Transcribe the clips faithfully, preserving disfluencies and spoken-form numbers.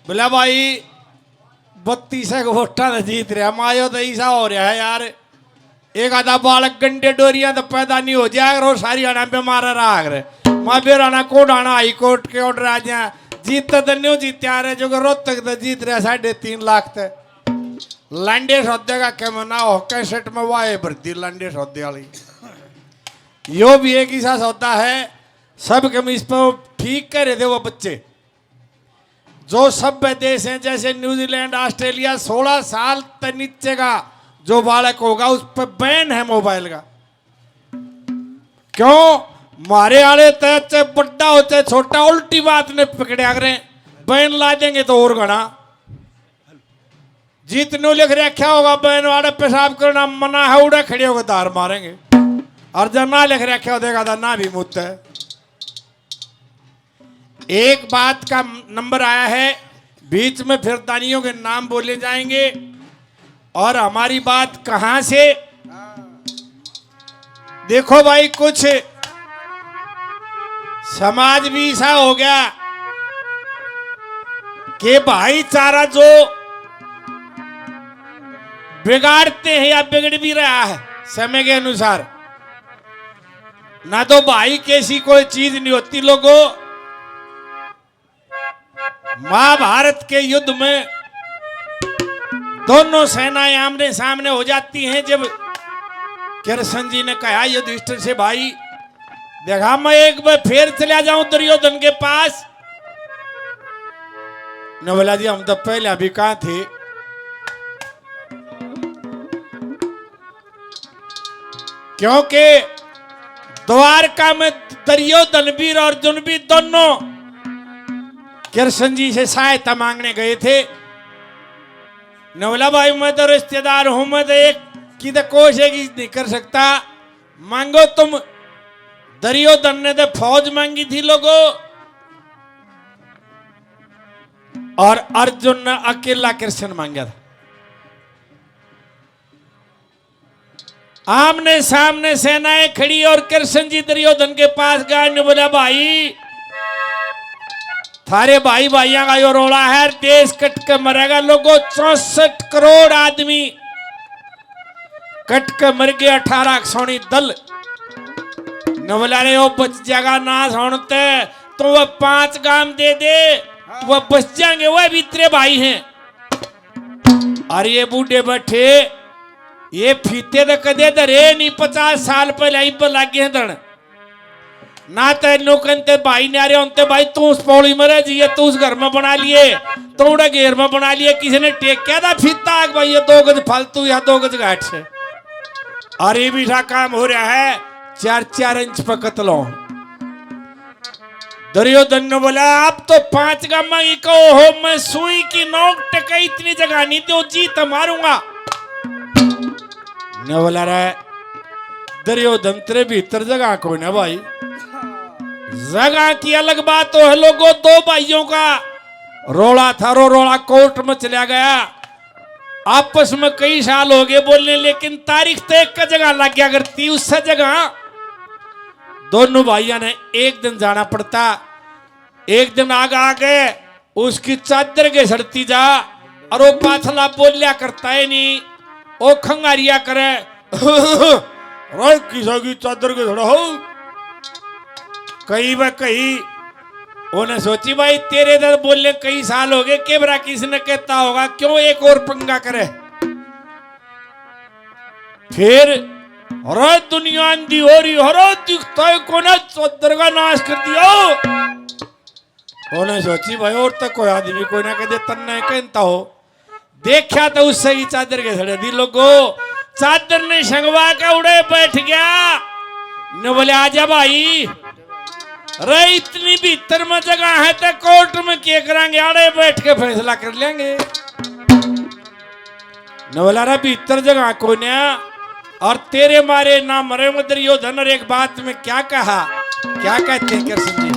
बोला, भाई, बत्तीस के वोटां तो जीत रहा, मायो तो ऐसा हो रहा है यार, एक आधा बालक गंडे डोरियां तो पैदा नहीं हो जाएगा और सारी आना बीमार रहा कर। माँ बेराना कोड आना हाई कोर्ट के ऑर्डर आ जाए, जीतते तो न्यू जीत्या रहे, जो कि रोहतक तो जीत रहा साढ़े तीन लाख तक। लांडे सौदे का कम ना हो, कैसेट में वाए भरती लांडे सौदे वाली। यो भी एक ऐसा सौदा है, सब कम इस पर ठीक कह रहे थे वो बच्चे। जो सभ्य देश हैं जैसे न्यूजीलैंड, ऑस्ट्रेलिया, सोलह साल तक नीचे का जो बालक होगा उस पर बैन है मोबाइल का। क्यों? मारे आले तय चाहे बड्डा हो चाहे छोटा, उल्टी बात ने पकड़या करें, बैन ला देंगे तो और घना। जितने लिख रखा होगा बैन वाले पेशाब करना मना है, उड़े खड़े होकर धार मारेंगे। और जब ना लिख रखा हो देगा तो ना भी मुत है। एक बात का नंबर आया है, बीच में फिर दानियों के नाम बोले जाएंगे। और हमारी बात कहां से, देखो भाई, कुछ समाज भी ऐसा हो गया कि भाईचारा जो बिगाड़ते हैं या बिगड़ भी रहा है समय के अनुसार, ना तो भाई कैसी कोई चीज नहीं होती लोगों। महाभारत के युद्ध में दोनों सेनाएं आमने सामने हो जाती हैं। जब कृष्ण जी ने कहा युधिष्ठिर से, भाई देखा, मैं एक बार फिर चला जाऊं दुर्योधन के पास। न बोला जी, हम तो पहले भी कहा थे। क्योंकि द्वारका में दुर्योधन भी और अर्जुन भी दोनों कृष्ण जी से सहायता मांगने गए थे। न बोला, भाई मैं तो रिश्तेदार हूं, मैं तो एक की तो कोशिश नहीं कर सकता। मांगो तुम। दुर्योधन ने तो फौज मांगी थी लोगों, और अर्जुन ने अकेला कृष्ण मांगा था। आमने सामने सेनाएं खड़ी और कृष्ण जी दुर्योधन के पास गए ने बोला, भाई, थारे भाई भाइयां का यो रोला है, देश कट के मरेगा लोगों। चौसठ करोड़ आदमी कट के मर गए, अठारह सोनी दल। न बोला, रे, वो बच जाएगा ना सुनते, तो वह पांच गांव दे दे, वह बच जाएंगे, वह भी तेरे भाई हैं। और ये बूढ़े बैठे, ये फीते तो कदे धरे नहीं, पचास साल पहले इब लागे हैं धरण। ना तो नौकन ते भाई न्यारे होते, भाई तू उस पौड़ी में रह जाइए, तू उस घर में बना लिए, तो उड़े घेर में बना लिए, किसी ने टेक क्या था फीता, भाई ये दो गज फालतू या दो गज घाट से। और ये भी सा काम हो रहा है, चार चार इंच पे कतलो। दुर्योधन ने बोला, आप तो पांच गामा की कहो हो, मैं सुई की नोक टके इतनी जगह नहीं दूं, जी तो मारूंगा। ने बोला, रे दुर्योधन, तेरे भीतर जगह कोई ना भाई, जगह की अलग बात हो है लोगों। दो भाइयों का रोला था, रो रोला कोर्ट में चला गया। आपस में कई साल हो गए बोलने, लेकिन तारीख तो एक का जगह लग गया करती। उससे जगह दोनों भाइयों ने एक दिन जाना पड़ता। एक दिन आग आके उसकी चादर के सड़ती जा, और वो पाछला बोल्या करता है नहीं, वो खंगारिया करे। रोज किसा की चादर के सड़ा हो। कहीं वह कहीं उन्हें सोची, भाई तेरे तो बोले कई साल हो गए, केबरा किसने कहता होगा, क्यों एक और पंगा करे। फिर, अरे दुनिया आंधी हो रही, अरे दिखता है कोना, चादर का नाश कर दिया। उन्हें सोची, भाई और तो कोई आदमी कोई ना कदे तन्ने कहता हो। देखा तो उससे ही चादर के सड़े दी लोगो, चादर ने संगवा के उड़े बैठ गया। ने बोले, आजा भाई, रे इतनी भीतर में जगह है तो कोर्ट में के करांगे, आड़े बैठ के फैसला कर लेंगे। ने बोला, रे भीतर जगह कोन्या, और तेरे मारे ना मरे दुर्योधन। और एक बात में क्या कहा, क्या कहते हैं कृष्ण जी?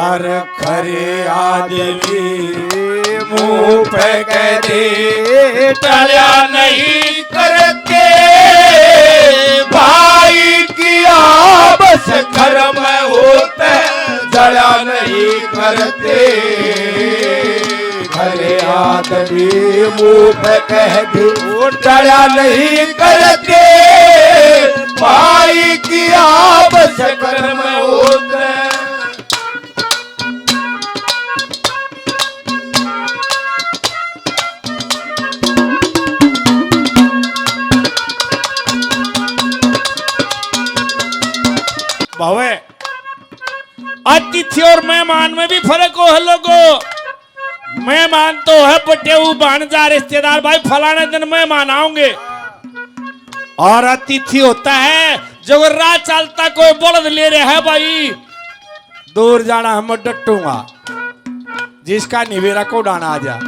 और खरे आदमी मुंह पे कह दे, टळ्या नहीं करते। भाई की आपस घर में होते, जळ्या नहीं करते। खरे आदमी मुंह पे कह दे, टळ्या नहीं करते। भाई की आपस घर में होते। भावे, अतिथि और मेहमान में भी फर्क हो है लोगों। मेहमान तो है पटेऊ, भाणजा, रिश्तेदार, भाई फलाने दिन मेहमान आओगे। और अतिथि होता है जो राह चलता कोई बलद ले रहा है भाई, दूर जाना हम डटूंगा, जिसका निवेरा को डाना आ जा,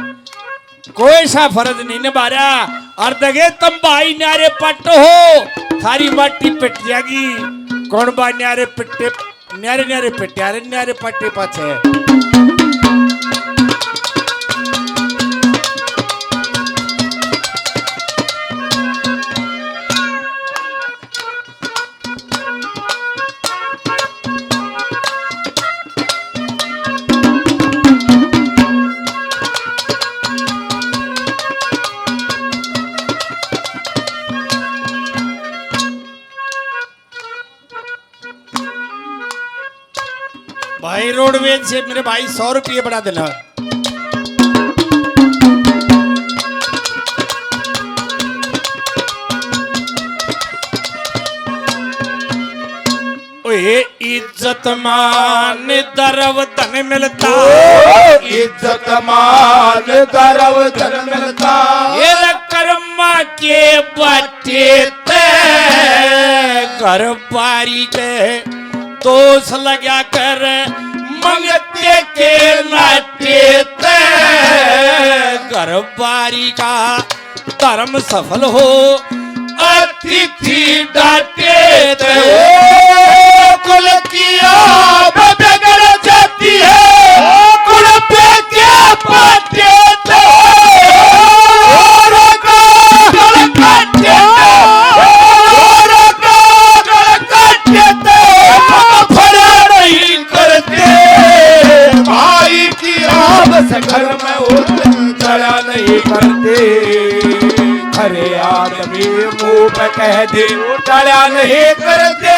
कोई सा फर्ज नहीं निभा रहा। और दगे तुम भाई न्यारे पट हो, थारी माटी पिट जाएगी। कौन बा न्यारे पिट्टे, न्यारे न्यारे पिट्टे, अरे न्यारे पट्टे पाछे। भाई रोडवेज से मेरे भाई सौ रुपये बढ़ा देना। ओए इज्जत मान दरव धन मिलता। ओ, इज्जत मान दरव धन मिलता। ये कर्मा के बाटे ते घर बारी के दोष लग्या कर, मंगते के नाटे ते घर बारी का धर्म सफल हो, अतिथि डांटे ते। ओ कुल की आब बिगड़ जाती है, कुल पे क्या पाटे ते। और का गल काटे ते, और का गल काटे ते। फड़ा नहीं करते भाई की आब से घर में होते। जरा नहीं करते, खरे आदमी मुंह पे कह दे, टळ्या नहीं करते।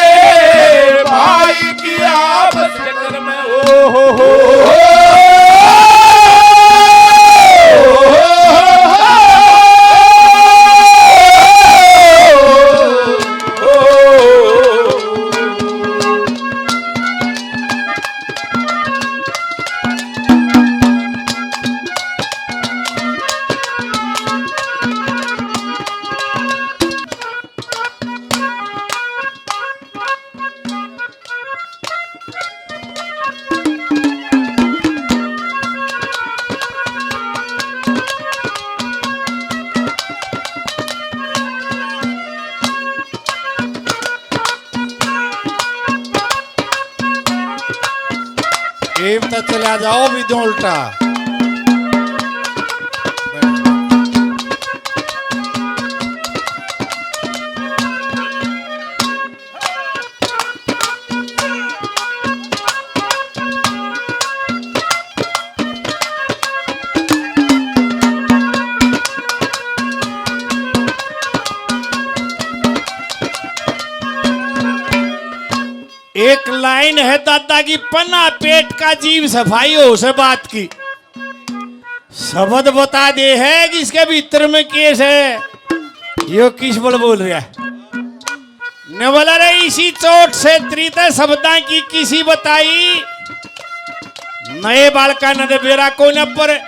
भाई की आपस में ओ हो हो। इब तो चला जाओ भी दो उल्टा। एक लाइन है दादा की, पन्ना पेट का जीव सफाई हो से बात की। शब्द बता दे है कि इसके भीतर में केस है। यो किस बल बोल रहा है? न बोला रे, इसी चोट से त्रित शब्दां की किसी बताई। नए बालका न दे बेरा कोई न पर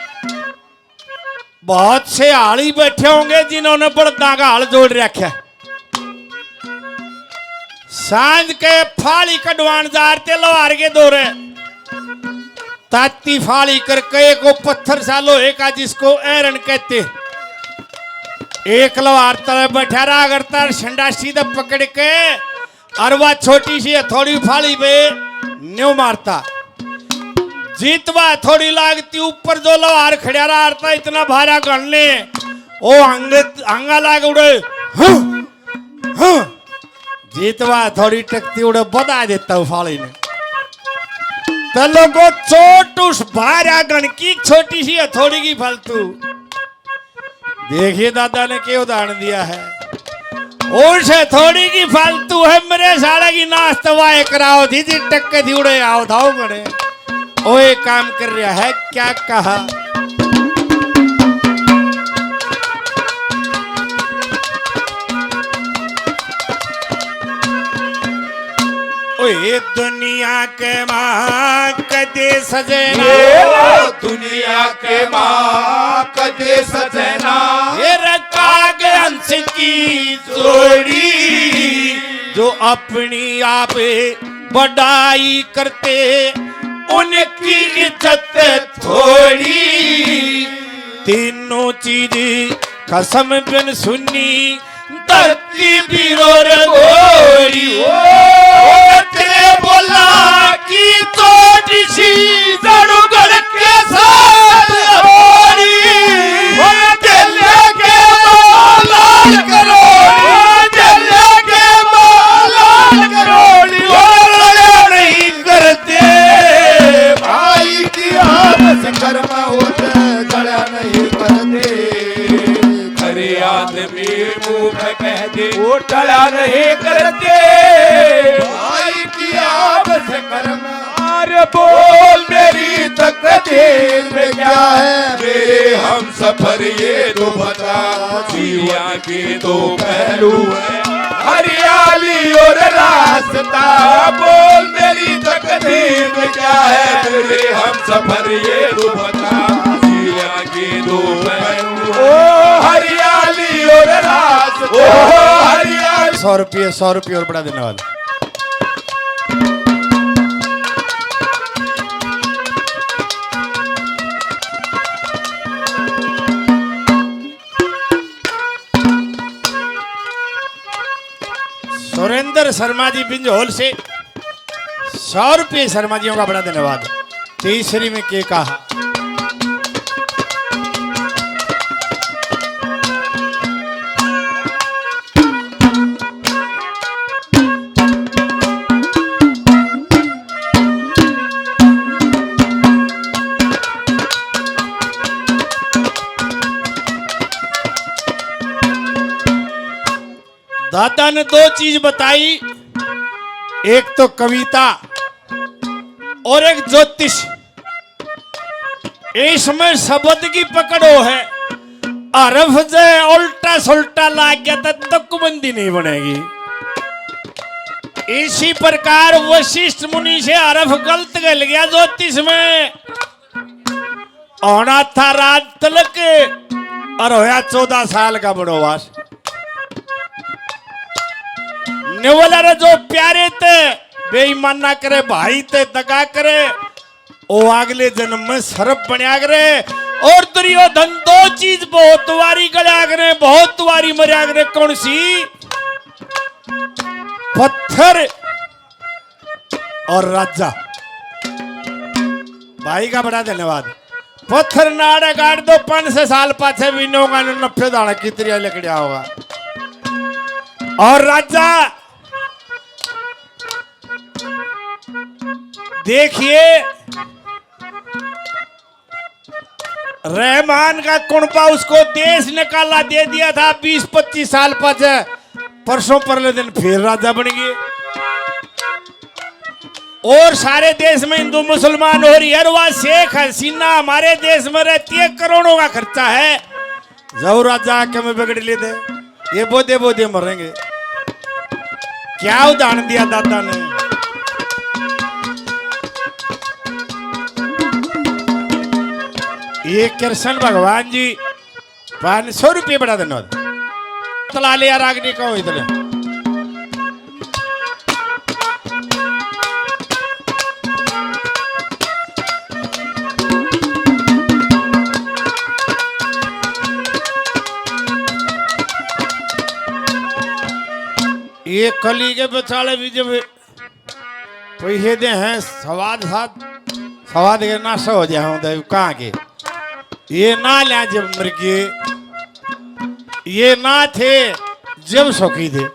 बहुत से हाल ही बैठे होंगे जिन्होंने बड़दा का हाल जोड़ रखा है। सांझ के फाली कढवान जार ते लोहार के दौरे ताती फाली करके एक वो पत्थर सा लोहे का जिसको ऐरन कहते, एक लोहार तले बैठा रहा करता संडासी दे पकड़ के, और वह छोटी सी हथौड़ी फाली पे न्यू मारता। जीतवा थोड़ी लागती, ऊपर जो लोहार खड़िया रहा था, इतना भारा गण ले, ओ हंग, हंगा लाग उड़े। हाँ, हाँ। जीतवा थोड़ी टकती उड़े, बता देता हूँ फाली ने। तो लोगों, चोट उस भारा गण की, छोटी सी हथौड़ी की फालतू। देखिए दादा ने क्या उदाहरण दिया है। उस हथौड़ी की फालतू है, मेरे साले की नाश तबाह कराओ थी, जी टक्के थी उड़े आओ था बड़े। ओए काम कर रहा है, क्या कहा? ओए दुनिया के माँ कदे सजना। ये दुनिया के माँ कदे सजना। ये रखा के हंस की जोड़ी। जो अपनी आप बड़ाई करते, उनकी इज्जत थोड़ी। तीनों चीज खसम बिन सुनी, धरती भी रो रे गोरी। ओ तेरे बोला की चोट सी, जड़ू गढ़ के साथ थोड़ी। ओ दिल के मालाल करोड़ी, दिल के मालाल करोड़ी। ओ लड़ाई नहीं करते। भाई की आपस कर्म होते, जड़ा नहीं करते। खरे आदमी मुंह पे कह दे, वो टला नहीं करते। भाई की आपस कर्म। अरे बोल मेरी तकदीर में क्या है, मेरे हम सफर ये तो बता। जीवन के दो पहलू है, हरियाली और रास्ता। बोल मेरी तकदीर में क्या है, मेरे हम सफर ये तो बता। जीवन के दो पहलू, ओ हरियाली और रास्ता, ओ हरियाली। सौ रुपये, सौ रुपये और बड़ा देने वाले। सुरेंद्र शर्मा जी बिंजोल से सौ रुपये शर्मा जी का बड़ा धन्यवाद। तीसरी में के कहा। दादा ने दो चीज बताई, एक तो कविता और एक ज्योतिष। इसमें शब्द की पकड़ो है, हरफ जे उल्टा सुल्टा लाग गया तो तुकबंदी नहीं बनेगी। इसी प्रकार वशिष्ठ मुनि से हरफ गलत गल गया ज्योतिष में। होना था राज तिलक और होया चौदह साल का बनवास। निवला रे जो प्यारे ते बेईमाना करे, भाई ते दगा करे, ओ अगले जन्म में सर्प बन्या करे। और दुर्योधन दो चीज बहुत वारी गल्या करे, बहुत वारी मरया करे। कौन सी? पत्थर और राजा। भाई का बड़ा धन्यवाद। पत्थर नाड़े काट दो, पाँच सौ साल पाछे भी नौका ने नफे दाना कितरिया लिकड़िया होगा। और राजा देखिए, रहमान का कुणबा उसको देश निकाला दे दिया था बीस पच्चीस साल पाछे, परसों परले दिन फिर राजा बन गए। और सारे देश में हिंदू मुसलमान हो रही है, और वह शेख हसीना हमारे देश में रहती है, करोड़ों का खर्चा है। जाओ राजा आके में बिगड़ लेते, ये बोदे बोदे मरेंगे। क्या उदाहरण दिया दादा ने। ये कृष्ण भगवान जी पाँच सौ रुपये बड़ा धन्यवाद। तला ले यार, आग नहीं कहो इतने। ये कली के बेचाले भी जब पैसे दे हैं, सवाद साथ खवा दे, नाशा हो जाए होंदा, कहाँ के? ये ना लिया जब मर गए, ये ना थे जब सौखी थे।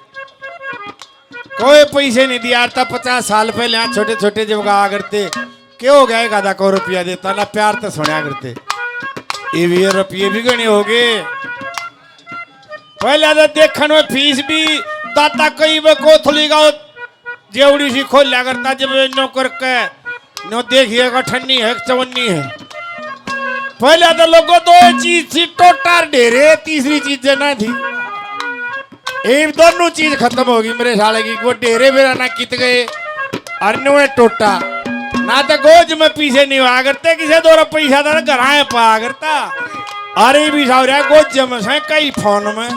कोई पैसे नहीं दिया था पचास साल पहले, यहाँ छोटे छोटे जब गाया करते, क्या हो गया, एक आधा को रुपया देता ना, प्यार तो सुना करते। ये भी, ये रुपये भी गणे हो गए। पहले तो देखण में फीस भी, दादा कई वे कोथली गाओ जेवड़ी सी खोल्या करता, जब न्यो करके न्यो देखिएगा ठन्नी है कि चवन्नी है। पहले तो लोगों दो ही चीज थी, टोटा और ढेरे, तीसरी चीज ना थी। ये दोनों चीज खत्म होगी मेरे साले की। वो ढेरे मेरा ना कित गए, और न्यो है टोटा। ना तो गोज में पीछे नहीं हुआ करते, किसे दो पैसा था घर आए पा करता। अरे भी सावरिया गोज में से कई फोन में,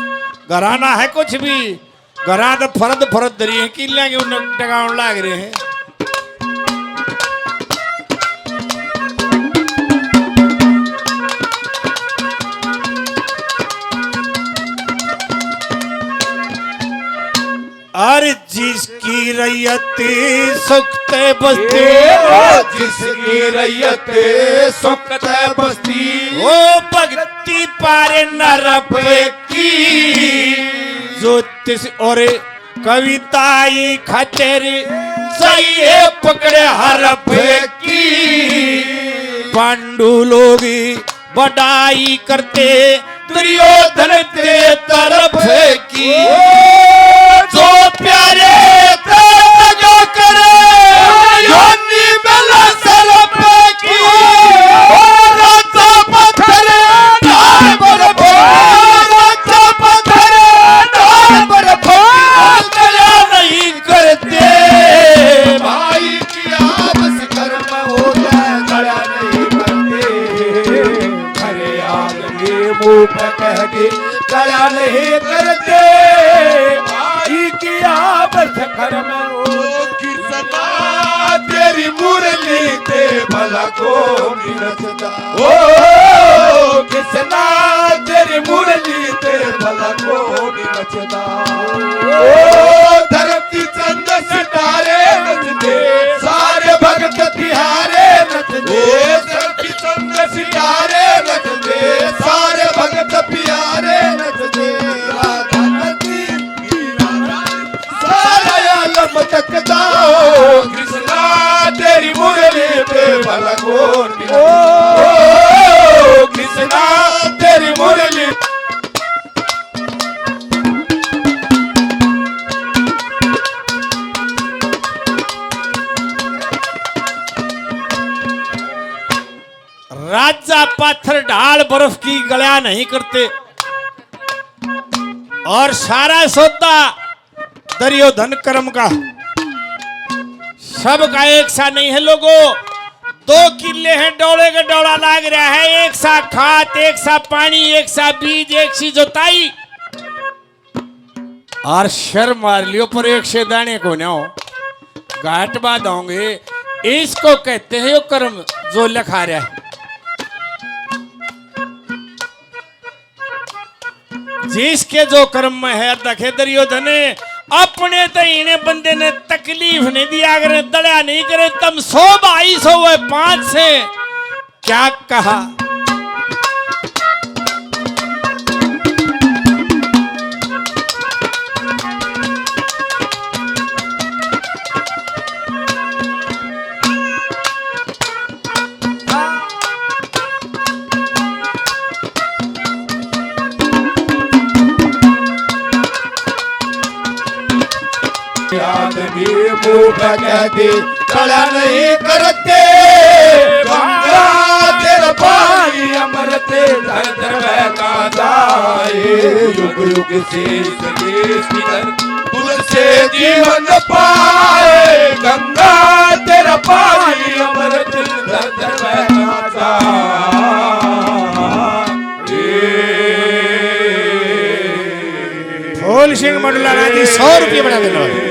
घराना है कुछ भी, घरां तो फरद फरद धरी है, किल्लियां के उन्हें टकाउन लाग रहे हैं। अरे जिसकी रैयत सुख ते बस्ती, ए, ओ जिसकी रैयत सुख ते बस्ती, ओ भक्ति पारे नरप की। जो तिस और कविता ही खचर सही पकड़े हरफ की। पांडु लोग बड़ाई करते दुर्योधन ते तरफ की। जो प्यारे ते दगा करे योनि मिला सरफ की। ओ राजा पत्थर ढाल बर्फ, राजा पत्थर ढाल बर्फ, दया नहीं करते। भाई की आपस कर्म हो जाए, दया नहीं करते। अरे आदमी मुंह पे कह दे, दया नहीं करते। भाई की आपस कर्म हो। कृष्णा तेरी मुरली ते भला कौन नचदा? ओ कृष्णा तेरी मुरली ते भला कौन नचदा? ओ धरती चंद सितारे नचदे, सारे भगत प्यारे नचदे। ओ धरती चंद सितारे नचदे, सारे भगत प्यारे नचदे। राधा नदी सारा आलम तकदा। ओ कृष्णा तेरी मुरली पे भला कौन? ओ कृष्णा तेरी मुरली। राजा पाथर ढाल बर्फ की गल्या नहीं करते। और सारा सौदा दुर्योधन कर्म का, सबका एक सा नहीं है लोगो। दो किले हैं, डोले के डोला लाग रहा है, एक सा खाद, एक सा पानी, एक सा बीज, एक सी जोताई। और शर मार लियो, पर एक से दाने को ना हो, घाट बाद होंगे। इसको कहते हैं यो कर्म जो लिखा रहा है। जिसके जो कर्म में है, देखे दुर्योधन, अपने तो इन्हें बंदे ने तकलीफ नहीं दिया करे, दड़ा नहीं करे। तुम सौ भाई सौ है, पांच से क्या कहा? आदमी मुंह पे कह दे, कड़ा नहीं करते। गंगा तेरा पानी अमृत, धर धर बहता जाए। युग युग से इस देश की धरती तुझसे जीवन पाए। गंगा तेरा पानी अमृत, धर धर बहता जाए। फूल सिंह मंडला राय जी, सौ रुपये बढ़ा देना।